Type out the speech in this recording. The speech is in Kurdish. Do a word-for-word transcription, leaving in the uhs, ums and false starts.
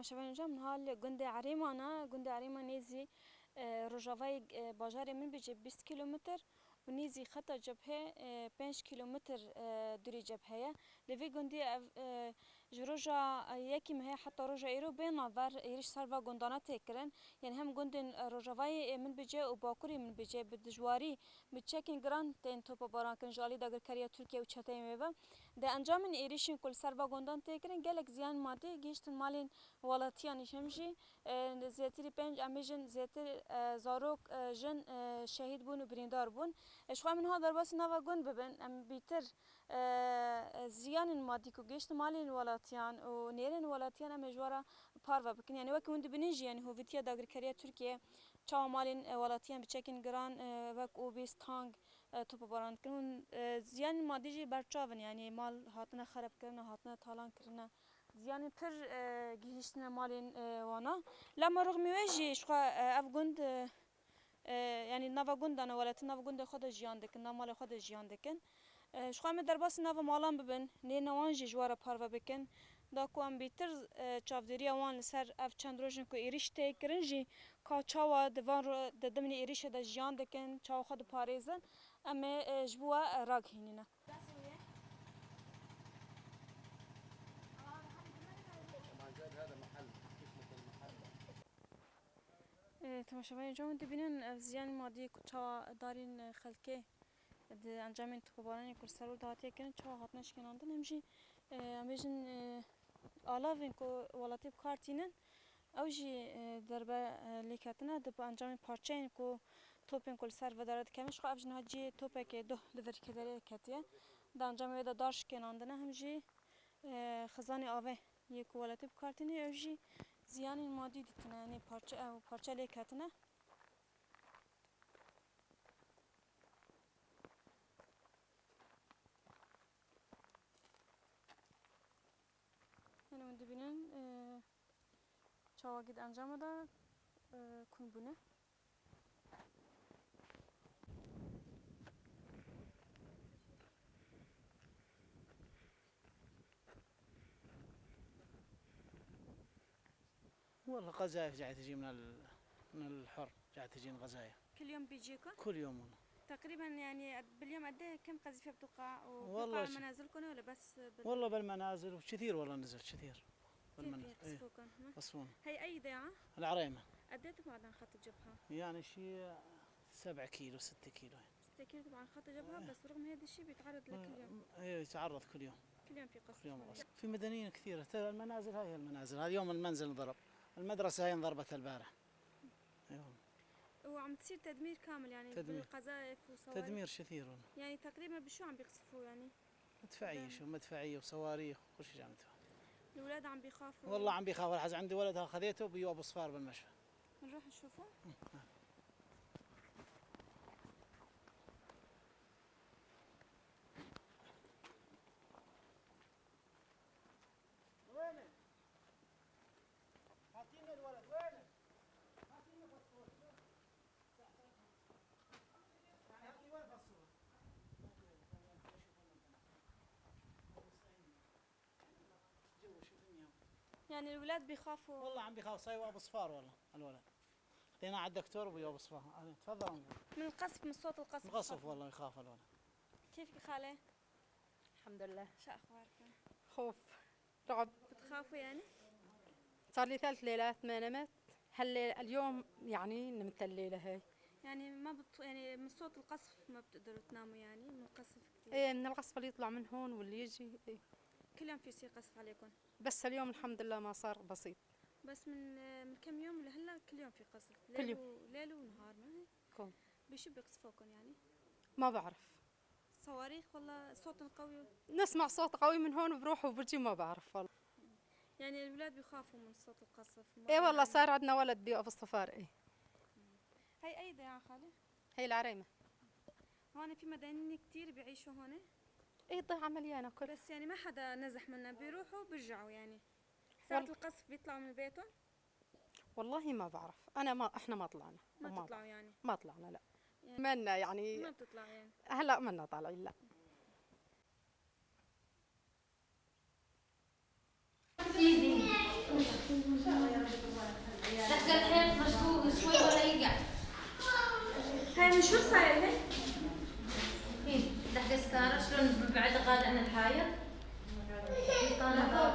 Şevên hocam, niha li gundê Erêman e. Gundê Erêman nêzî, e, rojavayê, e, bajarê Minbicê bîst kîlometr û nêzî xeta cephê, e, pênc kîlometr, e, dûrî cebhe ye. Li vê gundî ev, e, ji roja, e, yekê mehê heta roja îro bê navber êrîş ser va gundana tê kirin. Yanî hem gundên, e, rojavayê, e, Minbicê û bakurê Minbicê bi dijwarî, bi çekên giran tên topabaran kirin ji alî dagirkeriya Tirkiye û çeteyên wê ve. Di encamên êrîşên ku li ser va gundan tê kirin, gelek ziyan madî gihîştin malên welatiyan, hem jî, e, zêtirî pênc, em bêjin zêtir, e, zarok, e, jin, e, şehîd bûn û birîndar bûn. E, ji xwe em niha derbasî nava gund bibin, em bîtir, e, e, ziyanên madî ku gihîştin malên welatiyan û nêrên welatiyan, em ê ji we re parve bikin. Yanî wekî hûn dibînin jî, yanî hovîtiya dagirkeriya Tirkiye çawa malên, e, welatiyan bi çekên giran, e, wek obîs, tang, e, topabaran dikin. Hûn, e, ziyanên madî jî berçav in, yanî mal hatine xerabkirine, hatine talan kirine. Ziyanên pir, e, gihîştine malên, e, wana. Lema rixmî wê jî ji xwe, e, ev gund, e, e, yanî nava gund de ne, welatin nava gundê xwe de jiyan dikin, nav malê xwe de jiyan dikin. E, ji xwe em ê derbasî nava malan bibin, nêrine wan jî ji we re parve bikin. Da ku em bîtir, e, çavdêriya wan li ser ev çend rojên ku êrîş tê kirin jî, ka çawa di van ro-, di dimînê êrîşê de jiyan dikin, çawa xwe diparêzin, em ê, e, ji bo we, e, ragihînîne. E, temaşevanên can dibînin ev ziyanê madî ku çawa darên, e, xelkê di encamên topabaranê ku li ser wir de hatiye kirin, çawa hatine şikênandin, hem jî, e, em bêjin, e, alavên ku welatî bi kar tînin, ew jî, e, derbe, e, lê ketine. Di encamê parçeyên ku topên ku li ser vedara dikevin, ji xwe ev jî niha cihê topekê doh li vir kederê ketiye. Di encamê wê de dar şikênandine, hem jî, e, xizanê avê yê ku welatî bi kar tîne, ew jî ziyanên madî dîtine, yanî parçe, ew parçe lê ketine. Yanî hûn dibînin, e, çawa gî di encama de, e, kûn bûne. والله قذائف جاي تجي من ال-، من الحر، جاي تجينا قذائف. كل يوم بيجيكم؟ كل يوم والله. تقريبًا يعني قد-، باليوم قد ايه كم قذيفة بتوقع؟ والله وبتوقع ش-، منازلكم ولا بس بال- والله بالمنازل، وكثير والله نزل، كثير. كثير بالمنازل. إيه. يقصفوكم، ها؟ يقصفونا. هي أي ذاعة؟ العريمة. قد ايه تبعد عن خط الجبهة؟ يعني شي سبع كيلو، ست كيلو. ستة كيلو تبع خط جبهة، إيه. بس رغم هذا الشيء بيتعرض لكل يوم. إيه، يتعرض كل يوم. كل يوم في قصف كل يوم عليه. قصف. في مدنيين كثير، ترى المنازل هاي المنازل، هذا اليوم المنزل انضرب، المدرسة هاي انضربت البارح. أيوة. وعم تصير تدمير كامل يعني تدمير. بالقذائف وصواريخ. تدمير شثير والله. يعني تقريبًا بشو عم بيقصفوا يعني؟ مدفعية، شو مدفعية وصواريخ وكل شيء عم يدفع. الأولاد عم بيخافوا. والله عم بيخافوا، الحز عندي ولد ها خذيته بيو أبو صفار بالمشفى. نروح نشوفه؟ وينك؟ هاتينا الولد، وينك؟ هاتينا باسبور. هاتي وين باسبور؟ يعني الولاد بيخافوا. والله عم بيخاف، صاير أبو صفار والله الولد. خديناه على الدكتور ويا أبو صفار. أهلين، تفضل أمي. من القصف، من صوت القصف القصف يخاف. والله يخاف الولد. كيفك خالة؟ الحمد لله. شو أخباركم؟ خوف. رعب. بتخافوا يعني؟ صار لي ثلاث ليلات ما نمت. هالليل، اليوم يعني نمت الليلة هاي. يعني ما بت-، يعني من صوت القصف ما بتقدروا تناموا يعني، من القصف كتير؟ إيه، من القصف اللي يطلع من هون واللي يجي، إيه. كل يوم في يصير قصف عليكم؟ بس اليوم الحمد لله ما صار بسيط. بس من، من كم يوم لهلا كل يوم في قصف، كل ليل يوم. و-، ليل ونهار، ما هيك؟ كون. بشو بيقصفوكم يعني؟ ما بعرف. صواريخ ولا صوت قوي؟ نسمع صوت قوي من هون، بروح وبرجي، ما بعرف والله. يعني الولاد بيخافوا من صوت القصف، ما إيه والله، يعني. صار عندنا ولد بيقف الصفار، إيه. هاي أي ضيعة خالة؟ هاي العريمة. هون في مدنيين كتير بيعيشوا هون؟ إيه، ضيعة مليانة كل. بس يعني ما حدا نزح منا، بيروحوا وبيرجعوا يعني. ساعة وال- القصف بيطلعوا من بيتهم؟ والله ما بعرف، أنا ما، إحنا ما طلعنا. ما وما تطلعوا بعرف. يعني؟ ما طلعنا، لا. يعني منا يعني. ما بتطلعوا يعني؟ هلأ منا طالعين، لا. تحت الحيط مشغول شوي ولا يقع. هاي من شو صاير هيك؟ إيه، تحت الستارة شلون بعد غاد عن الحايط؟ طالع.